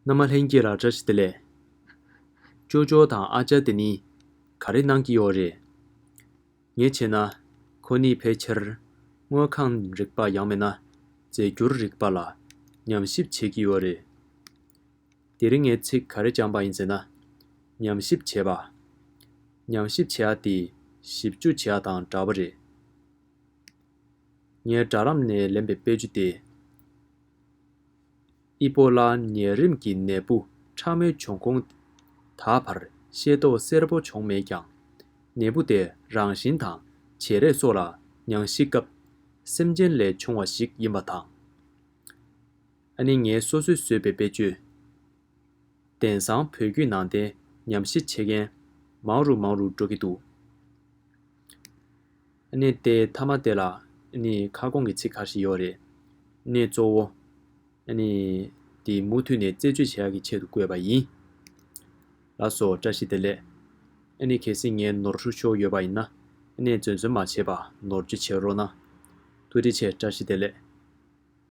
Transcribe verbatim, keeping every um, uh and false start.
རྣམ་པ་ལྷན་རྒྱས་ལ་བཀྲ་ཤིས་བདེ་ལེགས། ཅོ་ཅོ་དང་ཨ་ཅག་དེ་གཉིས་ག་རེ་གནང་གི་ཡོད་རེད། ངས་བྱས་ན། ཁོ་གཉིས་ཕལ་ཆེར་དངུལ་ཁང་རིག་པ་ཡང་མིན་ན་རྫས་འགྱུར་རིག་པ་ལ་ཉམས་ཞིབ་བྱེད་ཀྱི་ཡོད་རེད། དེ་རིང་ངས་ཚིག་ག་རེ་སྦྱངས་པ་ཡིན་ཟེར་ན། ཉམས་ཞིབ་བྱེད་པ། ཉམས་ཞིབ་བྱེད་ཡ་དེ་ཞིབ་འཇུག་བྱེད་ཡ་དང་འདྲ་པོ་རེད། ངའི་སྒྲ་ལམ་ནས་ལེན་པའི་དཔེ་བརྗོད་དེ། ཨི་པོ་ལ་ནད་རིམས་ཀྱི་ནད་འབུ་ཕྲ་མོའི་འབྱུང་ཁུངས་ད་བར་ཤེས་རྟོགས་གསལ་པོ་བྱུང་མེད་ཀྱང་། ནད་འབུ་དེ་རང་བཞིན་དང་བྱེད་རེས་སོགས་ལ་ཉམས་ཞིབ་སྐབས་སེམས་ཅན་ལས་བྱུང་བ་ཞིག་ཡིན་པ་དང་། ཨ་ནི་ངས་སོ་སོས་བཟོས་པའི་དཔེ་བརྗོད། དེང་སང་བོད་བརྒྱུད་ནང་བསྟན་ཉམས་ཞིབ་བྱེད་མཁན་མང་རུ་མང་རུ་འགྲོ་གི་འདུག་ཨ་ནི་དེ་མཐའ་མ་དེ་ལ་ཨ་ནི་ཁ་སྐོང་གི་ཚིག་ཁ་ཤས་ཡོད་རེད། ཨ་ནི་གཙོ་བོ་ཨ་ནི་དེ་མུ་མཐུད་ནས་རྩད་གཅོད་བྱེད་ཡག་གི་ཆེད་དུ་བཀོད་པ་ཡིན། ལགས་སོ། བཀྲ་ཤིས་བདེ་ལེགས། ཨ་ནི་གལ་སྲིད་ངའི་ནོར་འཁྲུལ་ཤོར་ཡོད་པ་ཡིན་ན་ཨ་ནི་འཛེམ་ཟོན་མ་བྱེད་པ་ནོར་བཅོས་བྱེད་རོགས་གནང་། ཐུགས་རྗེ་ཆེ། བཀྲ་ཤིས་བདེ་ལེགས།